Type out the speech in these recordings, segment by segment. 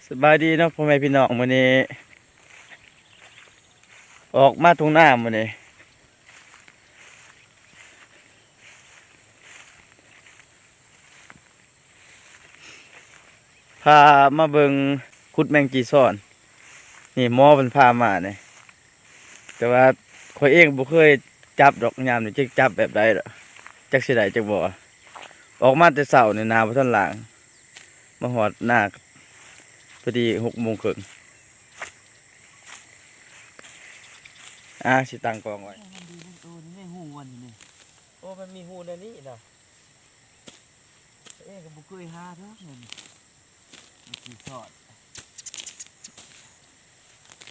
ສະບາຍດີເນາະພໍ່ແມ່ພີ່ນ້ອງ ມື້ນີ້ອອກມາທົ່ງນາມື້ນີ້ ພາມາເບິ່ງຂຸດແມງຈີຊອນ ນີ້ໝໍເພິ່ນພາມານີ້ ແຕ່ວ່າຂ້ອຍເອງບໍ່ເຄີຍຈັບດອກ ຍາມນີ້ຈັກຈັບແບບໃດດອກ ຈັກຊິໄດ້ຈັກບໍ່. ອອກມາແຕ່ເຊົ້ານີ້ ໜ້າບໍ່ທັນລ້າງ ມາຮອດນາພໍດີຫົກໂມງເຄິ່ງ ອາ ຊິຕັ້ງກ້ອງໄວ້. ໂອ້ ມັນມີຮູມັນນີ້ເນາະ ເອ ກໍບໍ່ເຄີຍຫາເທື່ອນີ້ ແມງຈີຊອນ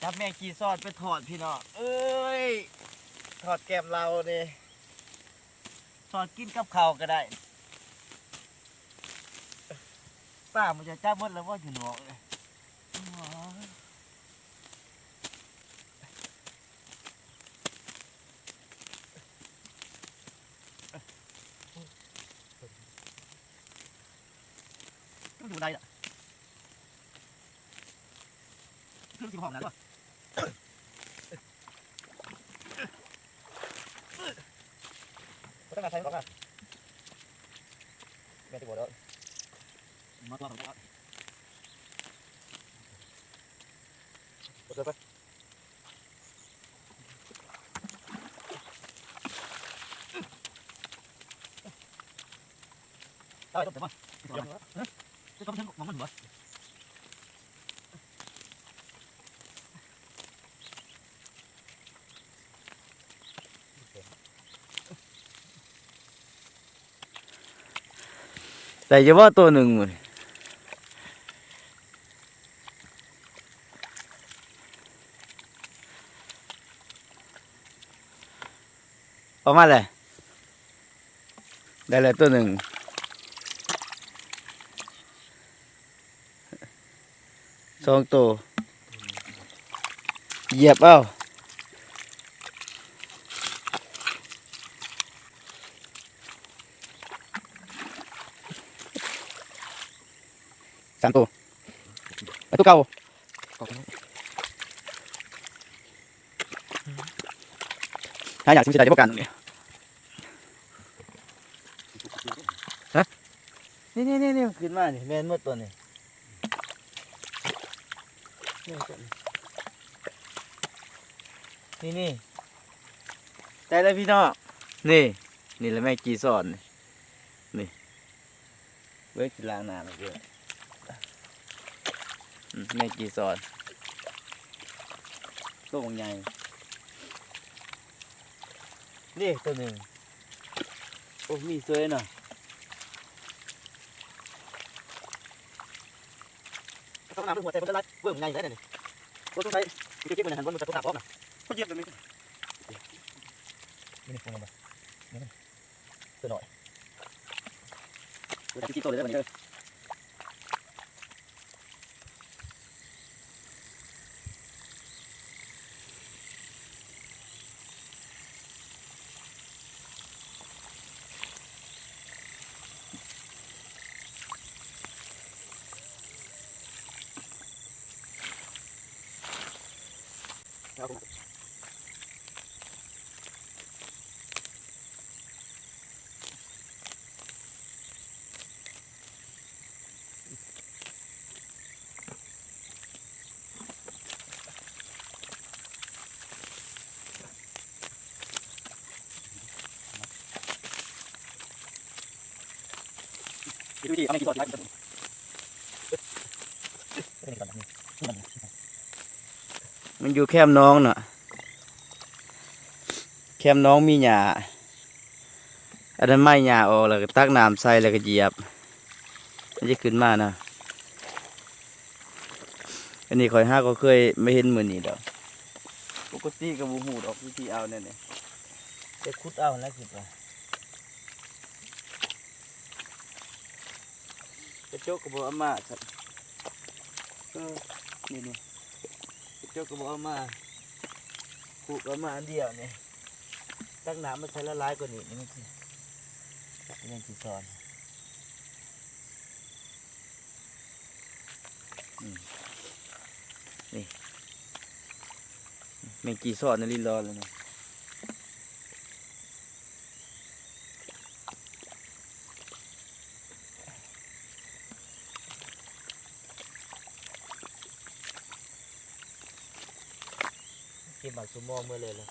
ຈັບແມງຈີຊອນໄປທອດພີ່ນ້ອງເອີຍ ທອດແກ້ມເຫຼົ້ານີ້ ທອດກິນກັບເຂົ້າກໍໄດ້. ປາມັນຈະຈັບໝົດແລ້ວບໍ່ຢູ່ນອກເລີຍ ມັນຢູ່ໃດລະ ຄືຊິຫ້ອງນັ້ນບໍ່ ບໍ່ຕ້ອງມາໃສ່ມັນອອກມາ ແມ່ນຊິບໍ່ດອກ ມາຕົວະເຂົາໄດ້ ເປີດເລີຍໄປ ຕາຍຕົວມັນ ເອີ ຕົວມັນເຖິງໝ່ອງມັນບໍ່ ໄດ້ຢູ່ບໍ່ໂຕໜຶ່ງມື້ນີ້ ອອກມາແລ້ວ ໄດ້ແລ້ວໂຕໜຶ່ງ ສອງໂຕ ຢຽບເອົາ ສາມໂຕ ເອົາໂຕເກົ່າ ຫາຍາກ ຊິໄດ້ບໍ່ກັນນີ້ ຮະ ນີ້ໆໆ ຂຶ້ນມານີ້ ແມ່ນໝົດຕົວນີ້ ນີ້ ນີ້ ໄດ້ແລ້ວພີ່ນ້ອງ ນີ້ ນີ້ແຫຼະແມງຈີຊອນນີ້ ນີ້ ເບິ່ງຊິລ້າງນ້ຳໃຫ້ເບິ່ງ ອືມ ແມງຈີຊອນ ໂຕບັກໃຫຍ່ ນີ້ໂຕໜຶ່ງ ໂອ້ ມີເສີຍເນາະ ເຂົ້ານ້ຳເບິ່ງຫົວໃຈເພິ່ນລະລາຍ ເບິ່ງໃຫຍ່ແລ້ວນີ້ ໂອ້ ສົງໄສ ຊິໄປເກັບເງິນຫັ້ນ ບໍ່ຮູ້ຈັກໂທລະສັບອອກນະ ເຂົາຢຽບແບບນີ້ ນີ້ ນີ້ ຕົວໜ້ອຍ ໂອ້ ໄດ້ສິບໂຕເລີຍເດີ ບາດນີ້ເດີ. ມັນຢູ່ແຄມໜອງເນາະ ແຄມໜອງມີຫຍ້າ ອະນາໄມຫຍ້າອອກ ແລ້ວກໍຕັກນ້ຳໃສ່ ແລ້ວກໍຢຽບ ມັນຈະຂຶ້ນມາເນາະ. ອັນນີ້ຂ້ອຍຫາກໍເຄີຍມາເຫັນມື້ນີ້ດອກ ປົກກະຕິກໍບໍ່ຮູ້ດອກວິທີເອົາແນວນີ້ ແຕ່ຂຸດເອົາແລ້ວຄິດວ່າ ກະຈົກກໍບໍ່ເອົາມາຊັ້ນ ເອີ ນີ້ໆ ກະຈົກກໍບໍ່ເອົາມາ ຄຸກໍເອົາມາອັນດຽວນີ້ ຕັກນ້ຳມາໃສ່ຫຼາຍໆກວ່ານີ້ ນີ້ມັນຊິ ມັນຊິສອນ ອືມ ນີ້ ແມງຈີ່ຊ້ອນອີ່ຫຼີຫຼໍ່ແລ້ວນີ້. ເກັບໝາກຊຸມມໍເມືອເລີຍລະ.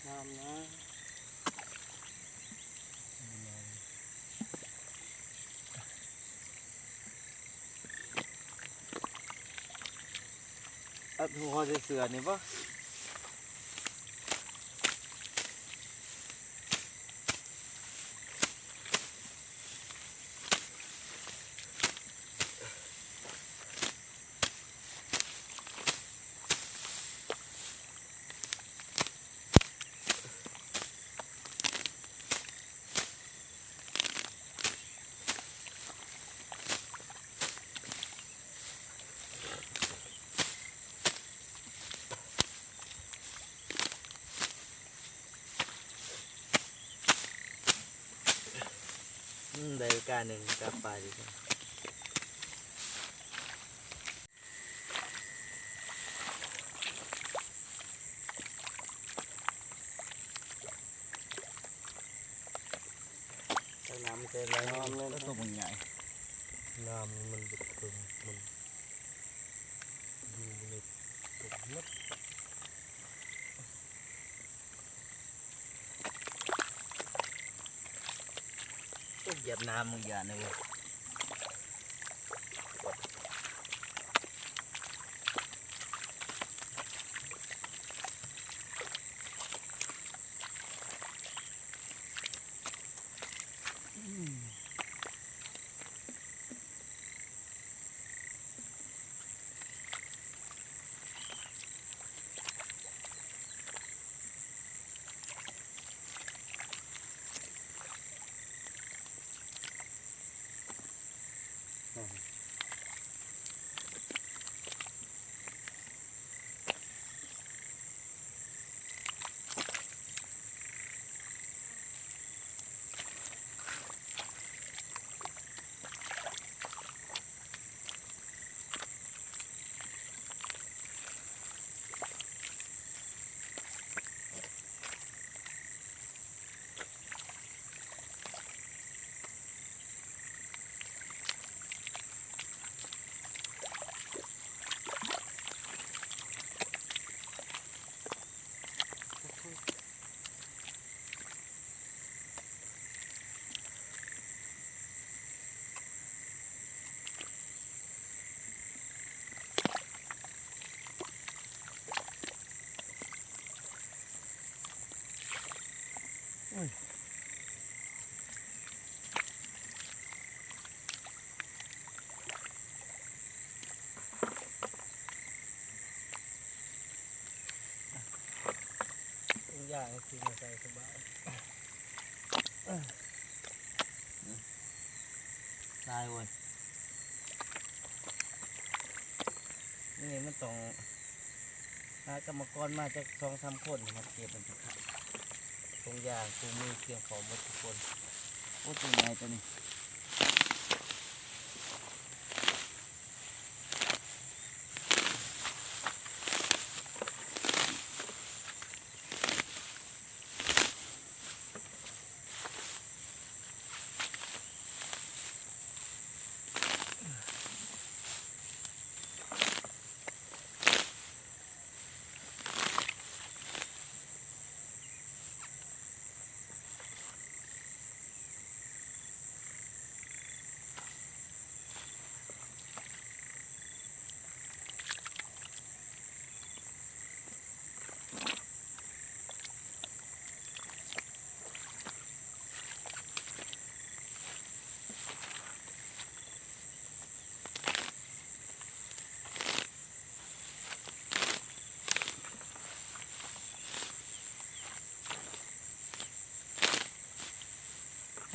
ງາມນະ. ອັດຫົວໃສ່ເສື້ອນີ້ບໍ່? ອືມ ໄດ້ກາໜຶ່ງ ກາປາດີກວ່າ. ຕັກນ້ຳໃສ່ແລ້ວ ງາມເລີຍ ແລ້ວຕົວບັກໃຫຍ່ ນ້ຳມັນບໍ່ເຖິງ ມັນຢູ່ໃນຕົວໝົດ. ຕົກຢຽບນ້ຳມື້ຢ້ານເລີຍ. ທຸກຢ່າງກິນໃສ່ສະບາຍ. ຫຼາຍເວີຍ ນີ້ມັນຕ້ອງຫາກຳມະກອນມາຈັກສອງສາມຄົນມາເກັບມັນ. ທຸກຢ່າງຄູ່ມືພຽງພໍໝົດທຸກຄົນ. ໂອ້ ຕົວໃຫຍ່ຕົວນີ້. ອ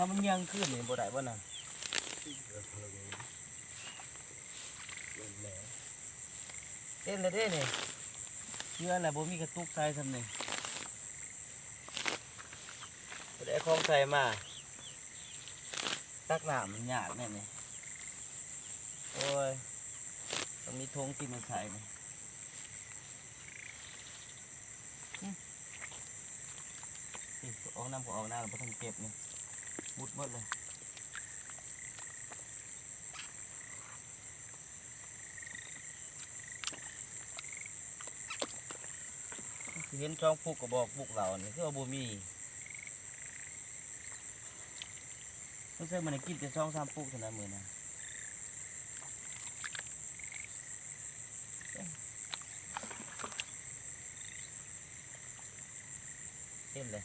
ຖ້າມັນຍ່າງຂຶ້ນນີ້ບໍ່ໄດ້ບໍ່ນະ? ເຕັມແລ້ວເດ້ນີ້ ເຊື່ອແລ້ວ ບໍ່ມີກະຕຸກໃສ່ຊ່ຳນີ້ ບໍ່ໄດ້ເອົາຂອງໃສ່ມາ ຕັກນ້ຳມັນຍາກແນ່ນີ້. ໂອ້ຍ ຕ້ອງມີຖົງຕິດມາໃສ່ນີ້. ອືມ ນີ້ ອອກນຳກໍອອກນາ ບໍ່ທັນເກັບນີ້ ໝຸດໝົດເລີຍ. ເຫັນສອງປຸກກະບອກ ປຸກເຫຼົ່ານີ້ຄືວ່າບໍ່ມີ. ສົງໄສມັນໄດ້ກິນແຕ່ສອງສາມປຸກເທົ່ານັ້ນມື້ນະ. ເຫັນເລີຍ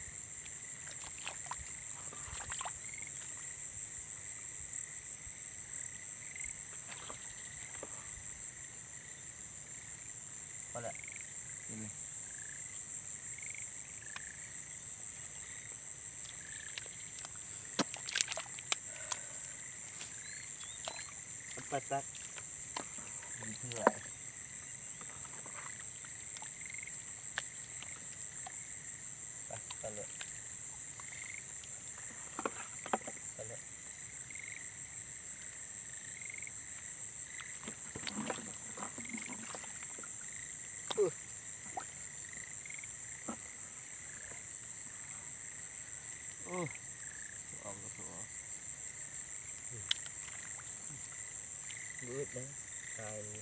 ພໍແລ້ວ ກິນເລີຍ. ໄປຕັກເພື່ອ ໄປ ໄປເລີຍ ໄປເລີຍ. ໂອ້ ອອກແລ້ວ ບໍ່ອອກ ບໍ່ອຶດເດ້ ຕາຍເລີຍ.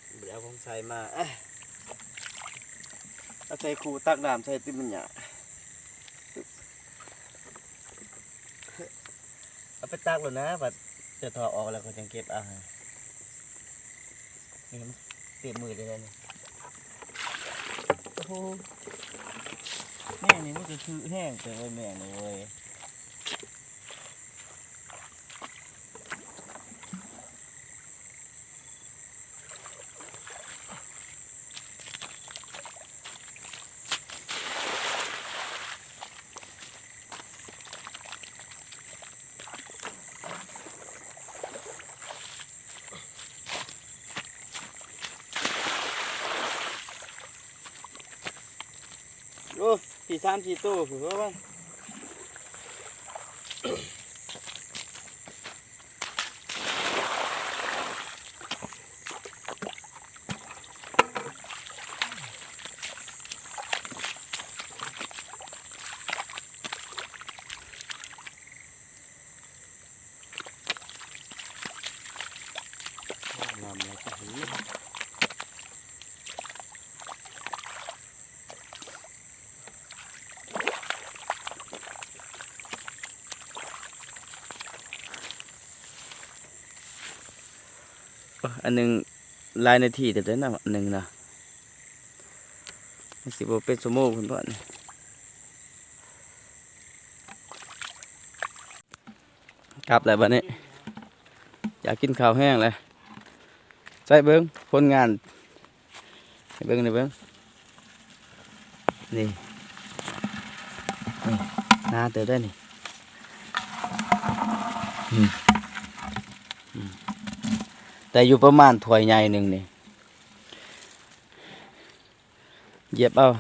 ບໍ່ໄດ້ເອົາຂອງໃສ່ມາ ອາ ເອົາໃສ່ຄູ່ຕັກນ້ຳໃສ່ຕິມັນຫຍ້າ ເອົາໄປຕັກໂລດນະ ບັດຈະຖອກອອກແລ້ວຂ້ອຍຈັ່ງເກັບເອົາໃຫ້. ນີ້ມັນເຕັມມືເລີຍນີ້ ໂອ້ໂຫ ແມ່ນີ້ມັນກະຄືແຮງເຕີບເວີຍ ແມ່ນີ້ເວີຍ. ໂອ້ ສີ່ສາມສີ່ໂຕພຸ້ນເວີຍ. ງາມຫຼາຍຕາເຫັນ. ອັນໜຶ່ງຫຼາຍນາທີເຕີບເດ້ນະ ອັນໜຶ່ງນະ ມັນຊິບໍ່ເປັນຊົ່ວໂມງພຸ້ນບໍນີ້. ກັບແລ້ວບັດນີ້ ຢາກກິນເຂົ້າແຮງແລ້ວ. ໃສ່ເບິ່ງຜົນງານ ໃຫ້ເບິ່ງ ໃຫ້ເບິ່ງ ນີ້ ນີ້ ໜາເຕີບໄດ໋ນີ້ ນີ້ ອືມ ໄດ້ຢູ່ປະມານຖ້ວຍໃຫຍ່ໜຶ່ງນີ້. ຢຽບເອົາ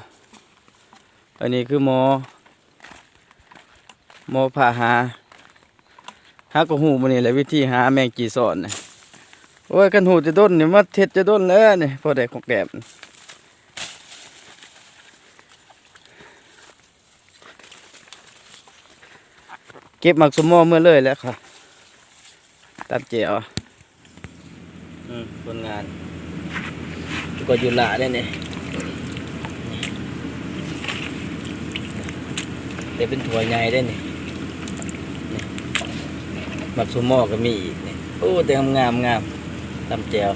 ອັນນີ້ຄືໝໍ ໝໍພາຫາ ຫາກໍຮູ້ມື້ນີ້ແຫຼະ ວິທີຫາແມງຈີຊອນນະ. ໂອ້ຍ ຄັນຮູ້ແຕ່ດົນນີ້ ມາເຮັດແຕ່ດົນແລ້ວນີ້ ພໍໄດ້ຂອງແກ້ມ. ເກັບໝາກສົມມໍເມືອເລີຍແຫຼະ ຂ້ອຍຕຳແຈ່ວ. ອືມ ຜົນງານ ກວ່າຢູ່ຫຼ້າເດ້ນີ້ ແຕ່ເປັນຖ້ວຍໃຫຍ່ເດ້ນີ້ ນີ້ ໝາກສົມມໍກໍມີອີກນີ້. ໂອ້ ແຕ່ງາມໆ ຕຳແຈ່ວ.